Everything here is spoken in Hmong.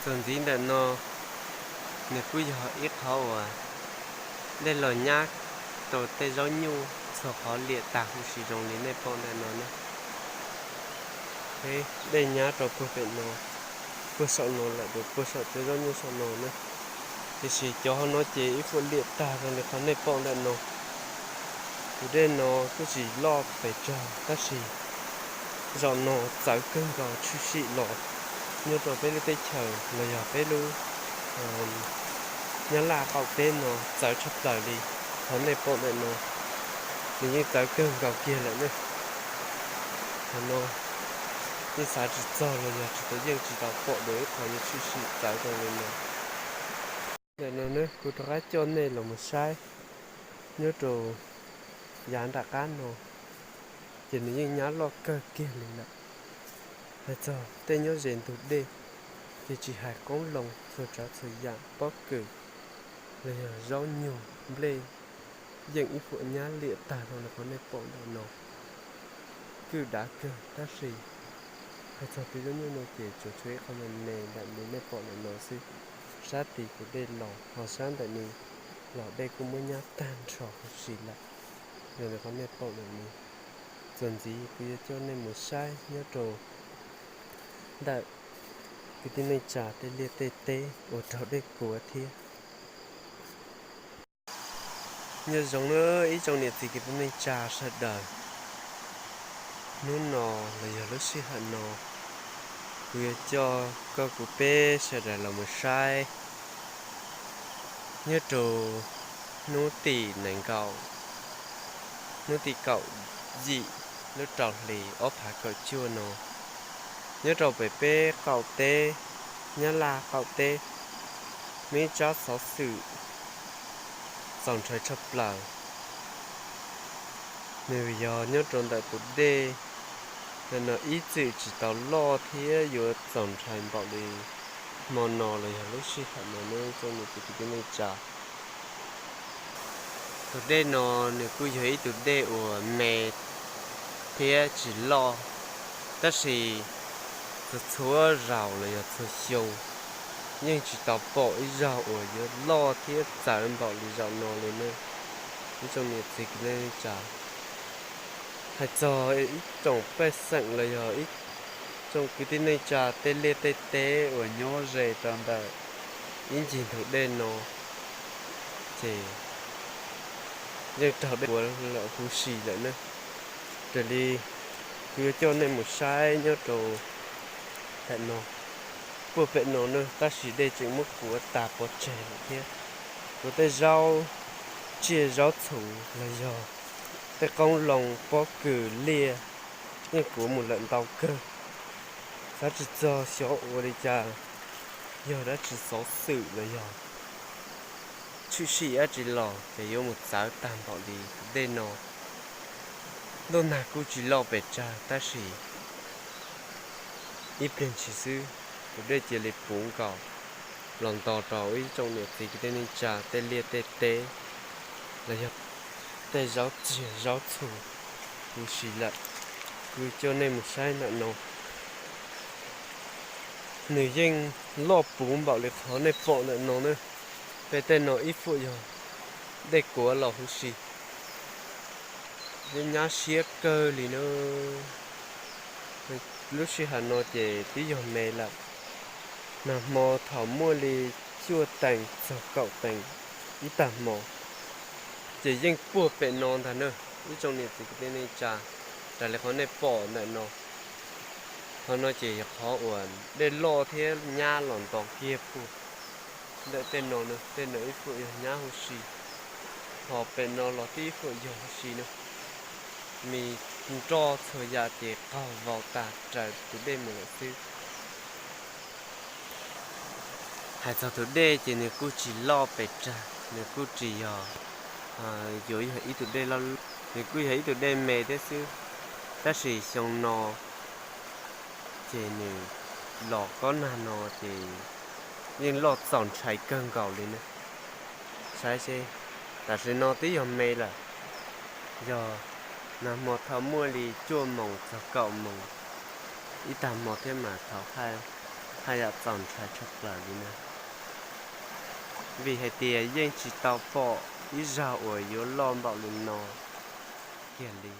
Txuas ntxiv ntawm no, nws kuj yog ib qhov uas dej los nyab rau tej zaub nyuj txhua qhov liam tag huv si zoo li nej pom ntawm no na. Dej nyab rau puag pem no, puag saum no lawm, puag saum tej zaub nyuj saum no na. Tiam sis cov hauv no ces ib puas liam tag zoo li qhov nej pom ntawm no. Tus dej no kuj tsis loj pes tsawg tab sis zaum no txawv kawg nkaus tshwm sim los nyob rau peb lub teb chaws los yog peb lub Nyab Laj qaum teb no txawv tshaj plaws li. Qhov nej pom ntawm no nws yeej txawv kawg nkaus kiag lawm ne. Qhov no yeej xav tsis txog los yog tsis tau yeej tsis tau pom dua ib qho yuav tshwm sim txawv zoo li no. Ntawm no ne kuv rov qab coj nej los mus saib nyob rau yav nram qab no, ces nws yeej nyab loj kawg kiag li lawm. Hais txog tej nyob ze ntug dej, ces tsis hais qoob loo txhua tsav txhua yam pob kws los yog zaub nyuj nplej yeej ib puas nyab liam tag zoo li qhov nej pom ntawm no. Kwj dav kawg tab sis hais txog tej zaub nyuj no ces tsuas tshuav ib qho me me ntawm li nej pom ntawm no xwb. Sab tid kuv dej los ho sab ntawm ni los dej kuj muab nyab tag nrho huv si lawm. Zoo li qhov nej pom ntawm ni, txuas ntxiv kuv yuav coj nej mus saib nyob rau ntawm kwv tij neej tsa tej liaj tej teb uas raug dej kuav thiab. Nyob zoo nawb ib tsoom niam txiv kwv tij neej tsa sawv daws. Hnub no los yog lub sij hawm no, kuv yuav coj koj kuv peb sawv daws los mus saib nyob rau hnub tim nees nkaum, hnub tim kaum yim lub rau hlis ob phav kaum cuaj no, nyob rau pem peb qaum teb, Nyab Laj qaum teb, muaj ib tsab xov xwm txaus ntshai tshaj plaws. Nws yog nyob rau ntawm tus dej no ib txwm tsis tau loj thiab yuav txaus ntshai npaum li hmo no los yog lub sij hawm no nawb tsoom niam txiv kwv tij neej tsa. Tus dej no nws kuj yog ib tug dej uas me thiab tsis loj, tab sis txhua txhua zaus los yog txhua xyoo yeej tsis tau pom ib zaug uas yuav loj thiab txawv npaum li zaum no li ne. Ib tsoom niam txiv kwv tij neej tsa, hais txog ib tsoom pej xeem los yog ib tsoom kwv tij neej tsa tej liaj tej teb uas nyob ze rau ntawm ib ncig ntug dej no, ces yeej raug dej kuav lawm huv si lawm ne. Raws li kuv yuav coj nej mus saib nyob rau pem no, puag pem no ne tab sis dej tseem muab kuav tas pov tseg lawm thiab. Kuav tej zaub tsiaj zaub txhu los yog tej qoob loo pob kws liaj yeej kuav mus lawm ntau kawg. Xav tsis txog xyov ua li cas, yog dab tsi xov xwm los yog tshwm sim dab tsi los ces yuav mus txawv tag npaum li tus dej no. Ntuj nag kuj tsis loj pes tsawg tab sis ib pliag ntshis xwb tus dej cia li puv nkaus los nto rau ib tsoom niam txiv kwv tij neej tsa tej liaj tej teb los yog tej zaub txiag zaub txhu huv si lawm. Kuv coj nej mus saib ntawm no, nws yeej loj puv npaum li qhov nej pom ntawm no na. Pem tej no ib puas yog dej kuav los huv si, yeej nyab siab kawg li na. Lub sij hawm no ces twb yog me lawm, nag hmo thaum muaj li cuaj teev txog kaum teev ib tag hmo, ces yeej puag pem no ntag na. Ib tsoom niam txiv kwv tij neej tsa, raws li qhov nej pom ntawm no, qhov no ces yog qhov uas dej loj thiab nyab los nto kiag puag ntawm tej no na. Tej no ib puas yog nyab huv si, ho pem no los twb ib puas yog huv si na. Me nroj txhua yam ces qaug vau tas raws tus dej mus lawm xwb. Hais txog tus dej ces nws kuj tsis loj pes tsawg, nws kuj tsis yog, yuav yog ib tug dej loj, nws kuj yog ib tug dej me thiab xwb. Tab sis xyoo no ces nws los kob nag no ces yeej loj txaus ntshai kawg nkaus li na. Saib seb, tam sim no twb yog me lawm, yog nag hmo thaum muaj li cuaj moos txog kaum moos ib tag hmo thiab mas thaum hais Haj yam txaus ntshai tshaj plaws li na, vim hais tias yeej tsis tau pom ib zaug uas yuav loj npaum li no kiag li.